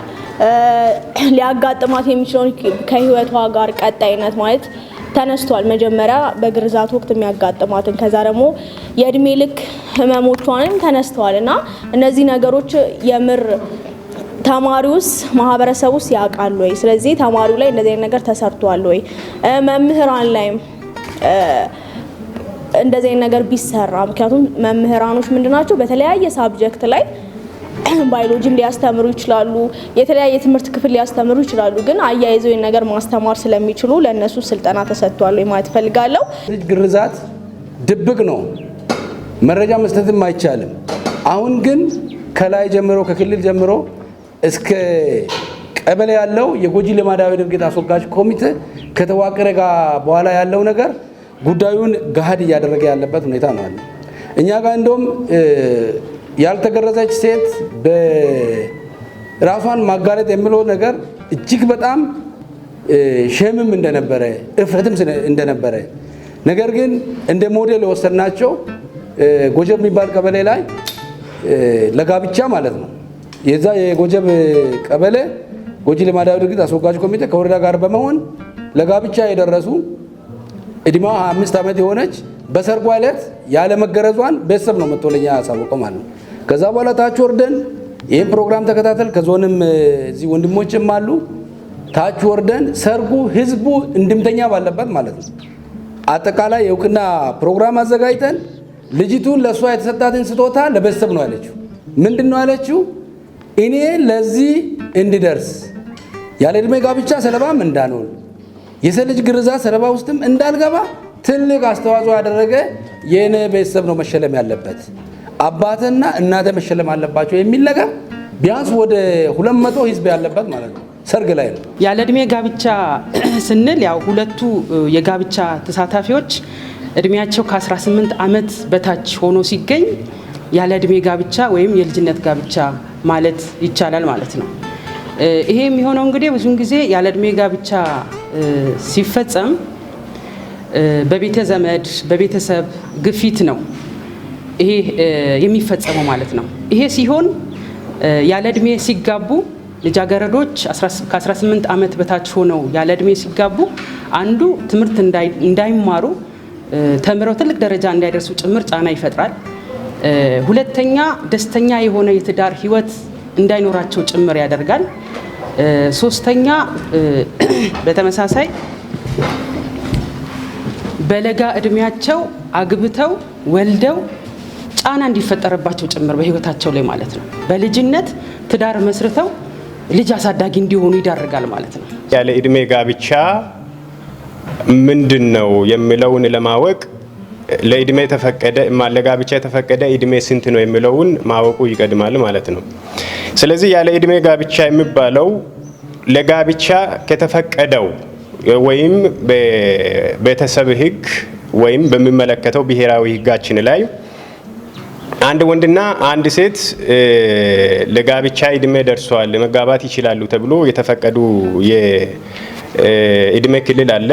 ሊያጋጥማት የሚችለውን ከህይወቷ ጋር ቀጣይነት ማለት ተነስቷል። መጀመሪያ በግርዛት ወቅት የሚያጋጥማትን ከዛ ደግሞ የእድሜ ልክ ህመሞቿንም ተነስተዋል እና እነዚህ ነገሮች የምር ተማሪውስ ማህበረሰቡስ ያውቃል ወይ? ስለዚህ ተማሪው ላይ እንደዚህ አይነት ነገር ተሰርቷል ወይ? መምህራን ላይም እንደዚህ አይነት ነገር ቢሰራ፣ ምክንያቱም መምህራኖች ምንድናቸው በተለያየ subject ላይ ባዮሎጂም ሊያስተምሩ ይችላሉ፣ የተለያየ ትምህርት ክፍል ሊያስተምሩ ይችላሉ። ግን አያይዘው ይህን ነገር ማስተማር ስለሚችሉ ለእነሱ ስልጠና ተሰጥቷል ወይ ማለት እፈልጋለሁ። ልጅ ግርዛት ድብቅ ነው፣ መረጃ መስጠትም አይቻልም። አሁን ግን ከላይ ጀምሮ፣ ከክልል ጀምሮ እስከ ቀበሌ ያለው የጎጂ ልማዳዊ ድርጊት አስወጋጅ ኮሚቴ ከተዋቀረ ጋር በኋላ ያለው ነገር ጉዳዩን ገሃድ እያደረገ ያለበት ሁኔታ ነው ያለው። እኛ ጋር እንደውም ያልተገረዘች ሴት በራሷን ማጋለጥ የሚለው ነገር እጅግ በጣም shame ም እንደነበረ፣ እፍረትም እንደነበረ፣ ነገር ግን እንደ ሞዴል የወሰድናቸው ጎጀብ የሚባል ቀበሌ ላይ ለጋብቻ ማለት ነው፣ የዛ የጎጀብ ቀበሌ ጎጂ ልማዳዊ ድርጊት አስወጋጅ ኮሚቴ ከወረዳ ጋር በመሆን ለጋብቻ የደረሱ እድሜዋ 25 ዓመት የሆነች በሰርጓ ዕለት ያለመገረዟን ቤተሰብ ነው መጥቶ ለኛ ያሳወቀው ማለት ነው። ከዛ በኋላ ታች ወርደን ይህን ፕሮግራም ተከታተል፣ ከዞንም እዚህ ወንድሞችም አሉ። ታች ወርደን ሰርጉ ህዝቡ እንድምተኛ ባለበት ማለት ነው አጠቃላይ የእውቅና ፕሮግራም አዘጋጅተን ልጅቱን ለእሷ የተሰጣትን ስጦታ ለቤተሰብ ነው ያለችው። ምንድን ነው ያለችው? እኔ ለዚህ እንድደርስ፣ ያለ ዕድሜ ጋብቻ ሰለባም እንዳልሆን፣ የሴት ልጅ ግርዛት ሰለባ ውስጥም እንዳልገባ ትልቅ አስተዋጽኦ ያደረገ የእኔ ቤተሰብ ነው መሸለም ያለበት፣ አባትና እናቴ መሸለም አለባቸው የሚል ነገር ቢያንስ ወደ 200 ህዝብ ያለበት ማለት ነው ሰርግ ላይ ነው። ያለ እድሜ ጋብቻ ስንል ያው ሁለቱ የጋብቻ ተሳታፊዎች እድሜያቸው ከ18 ዓመት በታች ሆኖ ሲገኝ ያለ እድሜ ጋብቻ ወይም የልጅነት ጋብቻ ማለት ይቻላል ማለት ነው። ይሄ የሚሆነው እንግዲህ ብዙውን ጊዜ ያለ እድሜ ጋብቻ ሲፈጸም በቤተ ዘመድ፣ በቤተሰብ ግፊት ነው ይሄ የሚፈጸመው ማለት ነው። ይሄ ሲሆን ያለ እድሜ ሲጋቡ ልጃገረዶች ከ18 ዓመት በታች ሆነው ያለ እድሜ ሲጋቡ አንዱ ትምህርት እንዳይማሩ፣ ተምረው ትልቅ ደረጃ እንዳይደርሱ ጭምር ጫና ይፈጥራል። ሁለተኛ ደስተኛ የሆነ የትዳር ህይወት እንዳይኖራቸው ጭምር ያደርጋል። ሶስተኛ በተመሳሳይ በለጋ እድሜያቸው አግብተው ወልደው ጫና እንዲፈጠርባቸው ጭምር በህይወታቸው ላይ ማለት ነው። በልጅነት ትዳር መስርተው ልጅ አሳዳጊ እንዲሆኑ ይዳርጋል ማለት ነው። ያለ እድሜ ጋብቻ ምንድን ነው የሚለውን ለማወቅ ለእድሜ የተፈቀደ፣ ለጋብቻ የተፈቀደ እድሜ ስንት ነው የሚለውን ማወቁ ይቀድማል ማለት ነው። ስለዚህ ያለ እድሜ ጋብቻ የሚባለው ለጋብቻ ከተፈቀደው ወይም በቤተሰብ ህግ ወይም በሚመለከተው ብሔራዊ ህጋችን ላይ አንድ ወንድና አንድ ሴት ለጋብቻ እድሜ ደርሷል፣ መጋባት ይችላሉ ተብሎ የተፈቀዱ የእድሜ ክልል አለ።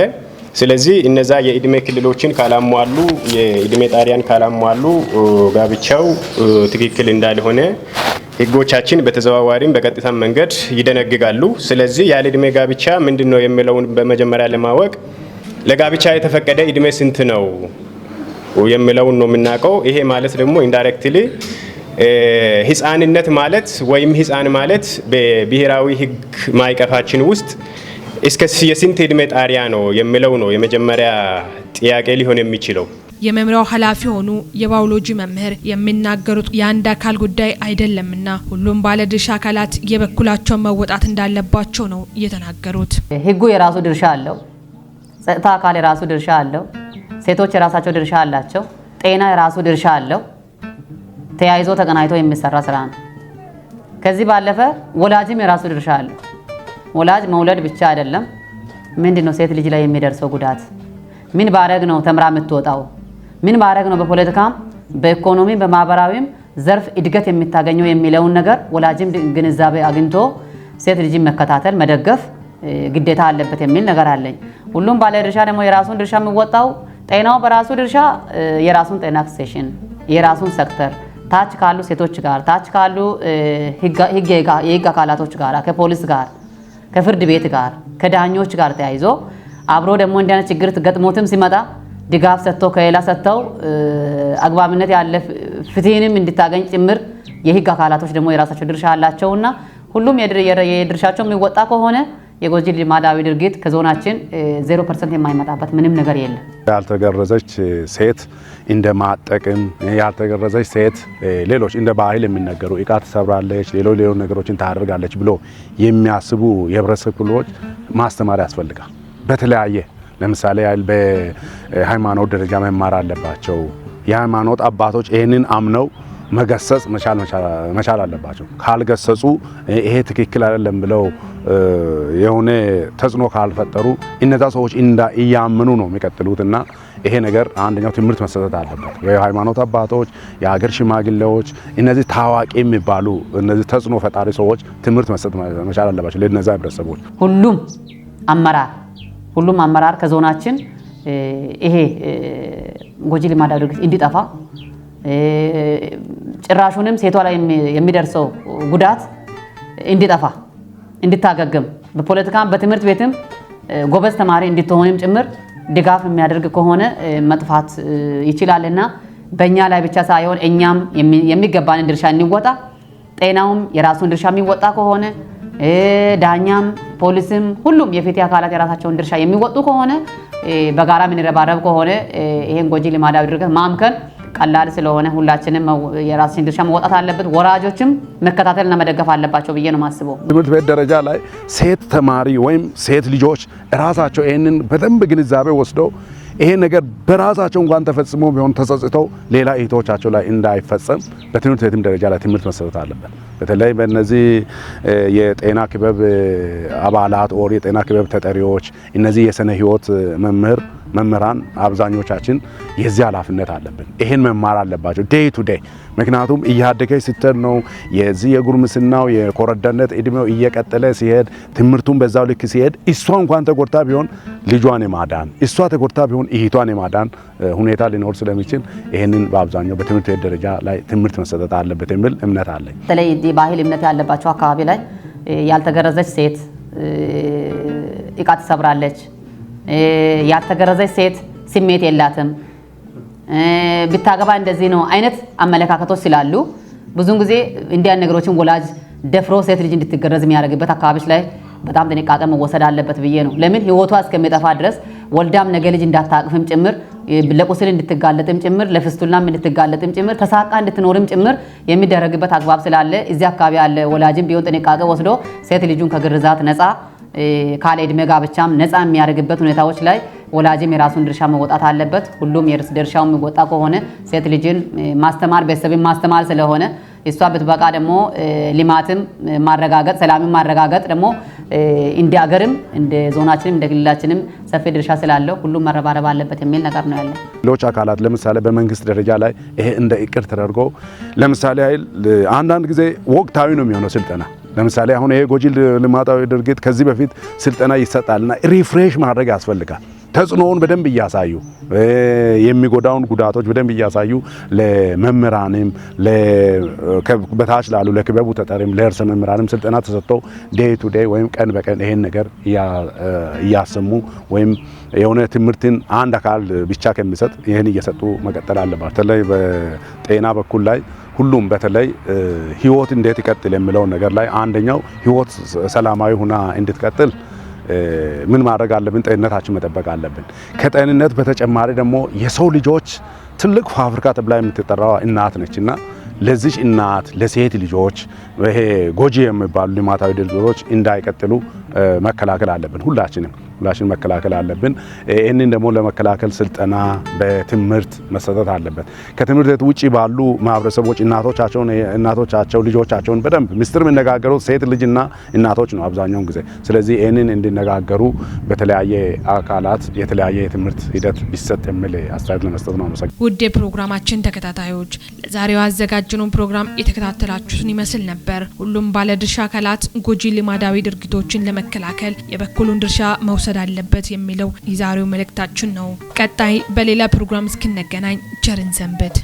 ስለዚህ እነዛ የእድሜ ክልሎችን ካላሟሉ፣ የእድሜ ጣሪያን ካላሟሉ ጋብቻው ትክክል እንዳልሆነ ህጎቻችን በተዘዋዋሪም በቀጥታ መንገድ ይደነግጋሉ። ስለዚህ ያለ እድሜ ጋብቻ ምንድን ነው የሚለውን በመጀመሪያ ለማወቅ ለጋብቻ የተፈቀደ እድሜ ስንት ነው? የሚለውን ነው የምናውቀው። ይሄ ማለት ደግሞ indirectly ህፃንነት ማለት ወይም ህፃን ማለት በብሔራዊ ህግ ማዕቀፋችን ውስጥ እስከ የስንት እድሜ ጣሪያ ነው የሚለው ነው የመጀመሪያ ጥያቄ ሊሆን የሚችለው። የመምሪያው ኃላፊ የሆኑ የባዮሎጂ መምህር የሚናገሩት የአንድ አካል ጉዳይ አይደለምና ሁሉም ባለድርሻ አካላት የበኩላቸውን መወጣት እንዳለባቸው ነው የተናገሩት። ህጉ የራሱ ድርሻ አለው። ጸጥታ አካል የራሱ ድርሻ አለው። ሴቶች የራሳቸው ድርሻ አላቸው። ጤና የራሱ ድርሻ አለው። ተያይዞ ተቀናጅቶ የሚሰራ ስራ ነው። ከዚህ ባለፈ ወላጅም የራሱ ድርሻ አለው። ወላጅ መውለድ ብቻ አይደለም። ምንድን ነው ሴት ልጅ ላይ የሚደርሰው ጉዳት? ምን ባረግ ነው ተምራ የምትወጣው? ምን ባረግ ነው በፖለቲካም በኢኮኖሚም በማህበራዊም ዘርፍ እድገት የምታገኘው የሚለውን ነገር ወላጅም ግንዛቤ አግኝቶ ሴት ልጅን መከታተል መደገፍ ግዴታ አለበት የሚል ነገር አለኝ። ሁሉም ባለድርሻ ደግሞ የራሱን ድርሻ የሚወጣው ጤናው በራሱ ድርሻ የራሱን ጤና extension፣ የራሱን ሴክተር ታች ካሉ ሴቶች ጋር፣ ታች ካሉ የህግ አካላቶች ጋር፣ ከፖሊስ ጋር፣ ከፍርድ ቤት ጋር፣ ከዳኞች ጋር ተያይዞ አብሮ ደግሞ እንዲህ አይነት ችግር ገጥሞትም ሲመጣ ድጋፍ ሰጥተው ከሌላ ሰጥተው አግባብነት ያለ ፍትህንም እንድታገኝ ጭምር የህግ አካላቶች ደግሞ የራሳቸው ድርሻ አላቸውና ሁሉም የድርሻቸው የሚወጣ ከሆነ የጎጂ ልማዳዊ ድርጊት ከዞናችን 0% የማይመጣበት ምንም ነገር የለም። ያልተገረዘች ሴት እንደማጠቅም፣ ያልተገረዘች ሴት ሌሎች እንደ ባህል የሚነገሩ እቃ ትሰብራለች፣ ሌሎች ሌሎች ነገሮችን ታደርጋለች ብሎ የሚያስቡ የህብረተሰብ ክፍሎች ማስተማር ያስፈልጋል። በተለያየ ለምሳሌ ያህል በሃይማኖት ደረጃ መማር አለባቸው። የሃይማኖት አባቶች ይህንን አምነው መገሰጽ መቻል አለባቸው። ካልገሰጹ፣ ይሄ ትክክል አይደለም ብለው የሆነ ተጽዕኖ ካልፈጠሩ እነዛ ሰዎች እያመኑ ነው የሚቀጥሉት እና ይሄ ነገር አንደኛው ትምህርት መሰጠት አለበት። የሃይማኖት አባቶች፣ የሀገር ሽማግሌዎች፣ እነዚህ ታዋቂ የሚባሉ እነዚህ ተጽዕኖ ፈጣሪ ሰዎች ትምህርት መሰጠት መቻል አለባቸው ለእነዛ ህብረተሰቦች። ሁሉም አመራር ከዞናችን ይሄ ጎጂ ልማዳዊ ድርጊት እንዲጠፋ፣ ጭራሹንም ሴቷ ላይ የሚደርሰው ጉዳት እንዲጠፋ፣ እንድታገግም፣ በፖለቲካም በትምህርት ቤትም ጎበዝ ተማሪ እንድትሆንም ጭምር ድጋፍ የሚያደርግ ከሆነ መጥፋት ይችላልና በእኛ ላይ ብቻ ሳይሆን እኛም የሚገባንን ድርሻ እንወጣ። ጤናውም የራሱን ድርሻ የሚወጣ ከሆነ፣ ዳኛም፣ ፖሊስም፣ ሁሉም የፍትህ አካላት የራሳቸውን ድርሻ የሚወጡ ከሆነ፣ በጋራ የምንረባረብ ከሆነ ይሄን ጎጂ ልማዳዊ ድርጊት ማምከን ቀላል ስለሆነ ሁላችንም የራሳችን ድርሻ መወጣት አለበት። ወላጆችም መከታተልና መደገፍ አለባቸው ብዬ ነው የማስበው። ትምህርት ቤት ደረጃ ላይ ሴት ተማሪ ወይም ሴት ልጆች ራሳቸው ይህንን በደንብ ግንዛቤ ወስደው ይሄ ነገር በራሳቸው እንኳን ተፈጽሞ ቢሆን ተጸጽተው ሌላ እህቶቻቸው ላይ እንዳይፈጸም በትምህርት ቤትም ደረጃ ላይ ትምህርት መሰጠት አለበት። በተለይ በእነዚህ የጤና ክበብ አባላት or የጤና ክበብ ተጠሪዎች፣ እነዚህ የስነ ህይወት መምህራን አብዛኞቻችን የዚህ ኃላፊነት አለብን። ይሄን መማር አለባቸው day to day። ምክንያቱም እያደገች ስትሄድ ነው የዚህ የጉርምስናው የኮረዳነት እድሜው እየቀጠለ ሲሄድ፣ ትምህርቱን በዛው ልክ ሲሄድ፣ እሷ እንኳን ተጎድታ ቢሆን ልጇን የማዳን፣ እሷ ተጎድታ ቢሆን እህቷን የማዳን ሁኔታ ሊኖር ስለሚችል ይሄንን በአብዛኛው በትምህርት ቤት ደረጃ ላይ ትምህርት መሰጠት አለበት የሚል እምነት አለኝ። በተለይ ባህል እምነት ያለባቸው አካባቢ ላይ ያልተገረዘች ሴት እቃ ትሰብራለች፣ ያልተገረዘች ሴት ስሜት የላትም፣ ብታገባ እንደዚህ ነው አይነት አመለካከቶች ስላሉ ብዙውን ጊዜ እንዲያን ነገሮችን ወላጅ ደፍሮ ሴት ልጅ እንድትገረዝ የሚያደርግበት አካባቢዎች ላይ በጣም ጥንቃቄ መወሰድ አለበት ብዬ ነው። ለምን ህይወቷ እስከሚጠፋ ድረስ ወልዳም ነገ ልጅ እንዳታቅፍም ጭምር፣ ለቁስል እንድትጋለጥም ጭምር፣ ለፍስቱላም እንድትጋለጥም ጭምር፣ ተሳቃ እንድትኖርም ጭምር የሚደረግበት አግባብ ስላለ እዚህ አካባቢ ያለ ወላጅም ቢሆን ጥንቃቄ ወስዶ ሴት ልጁን ከግርዛት ነፃ፣ ካለ ዕድሜ ጋብቻም ነፃ የሚያደርግበት ሁኔታዎች ላይ ወላጅም የራሱን ድርሻ መወጣት አለበት። ሁሉም የራስ ድርሻው የሚወጣ ከሆነ ሴት ልጅን ማስተማር ቤተሰብን ማስተማር ስለሆነ እሷ ብትበቃ ደግሞ ልማትም ማረጋገጥ፣ ሰላምን ማረጋገጥ ደግሞ እንደ አገርም እንደ ዞናችንም እንደ ክልላችንም ሰፊ ድርሻ ስላለው ሁሉም መረባረብ አለበት የሚል ነገር ነው ያለው። ሌሎች አካላት ለምሳሌ በመንግስት ደረጃ ላይ ይሄ እንደ እቅድ ተደርጎ ለምሳሌ ያህል አንዳንድ ጊዜ ወቅታዊ ነው የሚሆነው ስልጠና። ለምሳሌ አሁን ይሄ ጎጂ ልማዳዊ ድርጊት ከዚህ በፊት ስልጠና ይሰጣልና refresh ማድረግ ያስፈልጋል። ተጽዕኖውን በደንብ እያሳዩ፣ የሚጎዳውን ጉዳቶች በደንብ እያሳዩ ለመምህራንም፣ በታች ላሉ ለክበቡ ተጠሪም፣ ለርዕሰ መምህራንም ስልጠና ተሰጥተው day to day ወይም ቀን በቀን ይሄን ነገር እያሰሙ ወይም የሆነ ትምህርትን አንድ አካል ብቻ ከሚሰጥ ይህን እየሰጡ መቀጠል አለባቸው። በተለይ በጤና በኩል ላይ ሁሉም በተለይ ህይወት እንዴት ይቀጥል የሚለውን ነገር ላይ አንደኛው ህይወት ሰላማዊ ሁና እንድትቀጥል ምን ማድረግ አለብን? ጤንነታችን መጠበቅ አለብን። ከጤንነት በተጨማሪ ደግሞ የሰው ልጆች ትልቅ ፋብሪካ ተብላ የምትጠራው እናት ነች እና ለዚች እናት ለሴት ልጆች ይሄ ጎጂ የሚባሉ ልማታዊ ድርጊቶች እንዳይቀጥሉ መከላከል አለብን። ሁላችንም መከላከል አለብን። ይህንን ደግሞ ለመከላከል ስልጠና በትምህርት መሰጠት አለበት። ከትምህርት ቤት ውጪ ባሉ ማህበረሰቦች እናቶቻቸው ልጆቻቸውን በደንብ ምስጢር የሚነጋገሩት ሴት ልጅና እናቶች ነው አብዛኛውን ጊዜ። ስለዚህ ይህንን እንዲነጋገሩ በተለያየ አካላት የተለያየ የትምህርት ሂደት ቢሰጥ የሚል አስተያየት ለመስጠት ነው። አመሰግናለሁ። ውድ የፕሮግራማችን ተከታታዮች፣ ለዛሬው ያዘጋጀነውን ፕሮግራም የተከታተላችሁትን ይመስል ነበር። ሁሉም ባለድርሻ አካላት ጎጂ ልማዳዊ ድርጊቶችን ለመከላከል የበኩሉን ድርሻ መውሰድ አለበት የሚለው የዛሬው መልእክታችን ነው። ቀጣይ በሌላ ፕሮግራም እስክንገናኝ ቸር እንሰንብት።